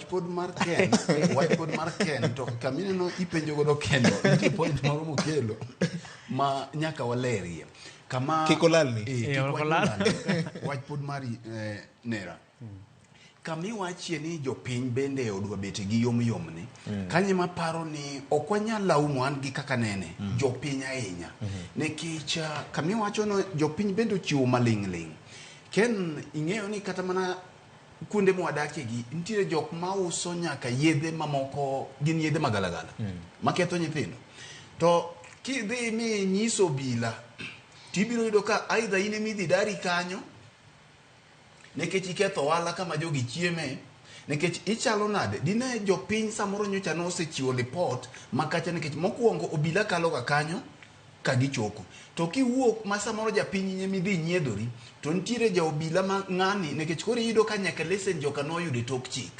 Wach pod mar Ken, wach pod mar Ken to kamineno ipenjo godo Ken no, nitie point moro mokelo ma nyaka walerie. Kama Kik olalni. Eh, Eh, kik ok wach olal. olalni. Wach pod mar nera. Kama iwachie ni jopiny bende odwa bet gi yomyomni, kanyo ema aparo ni ok wanyal laumo an gi kaka nene jopiny ahinya. Nikech kama iwacho no jopiny bende ochiwo maling'ling'. Ken ing'eyo ni kata mana kuonde mwadakie gi nitiere jok mauso nyaka yedhe mamoko gin yedhe magalagala maketho nyithindo. To kidhi mi nyiso obila tibiro yudo ka either in ema idhi dari kanyo nikech iketho ohala kama jogi chieme nikech ichalo nade dine jopiny samoro nyocha nosechiwo lipot makacha nikech mokwongo obila kalo ga kanyo ka gichoko to kiwuok ma samoro japiny ema idhi nyiedhori to nitiere ja obila ma ng'ani nikech koro iyudo ka nyaka lesen joka noyudo e tok chik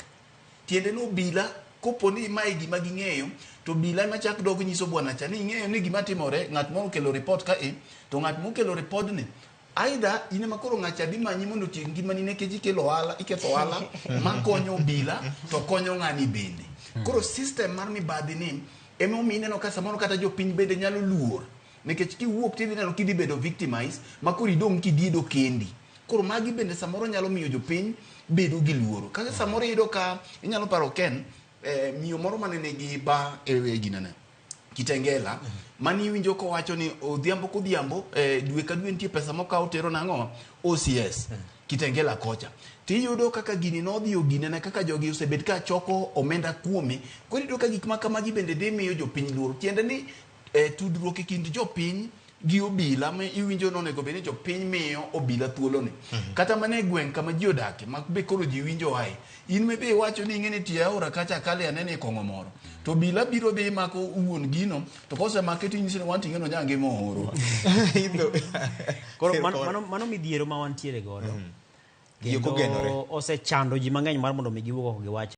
tiende ni obila kopo ni mae gima ging'eyo to obila ema chak dog nyiso bwana cha ni ing'eyo ni gima timore ng'at moro okelo report ka e to ng'at mokelo report ni Aidha in ema koro ng'acha dhi manyi mondo otiek ngimani nikech ikelo ohala, iketho ohala makonyo obila to konyo ng'ani bende. Koro system mar mibadhi ni ema omiyo ineno ka samoro kata jopiny bende nyalo luor nikech kiwuok tidhi neno kidhi bedo victimized ma koro idong' kidiedo kendi. Koro magi bende samoro nyalo miyo jopiny bedo gi luoro. Kaka samoro iyudo ka inyalo paro Ken, miyo moro mane nigi ba e ginene. Kitengela mani iwinjo kowacho ni odhiambo kodhiambo dwe ka dwe nitie pesa mokawo tero nang'o OCS Kitengela kocha tiyudo kaka gini nodhi oginene kaka jogi osebet ka choko omenda kuome koro iyudo ka gik ma kamagi bende dhi miyo jopiny luoro tiende ni tudruok e kind jopiny gi obila ma iwinjo ni onego bed ni jopiny miyo obila thuoloni kata mana e gweng' kama ji odake ma be koro ji winjo ae in ma be iwacho ni ing'e ni tie aora kacha akale anene kong'o moro to obila biro dhi mako wuon gino to kosemake to inyise ni wan to ing'e ni onya ngima ooro Koro mano midhiero ma wantiere godo. Ji ok ogenore. Kendo osechando ji mang'eny mar mondo mi giwuog oko giwach.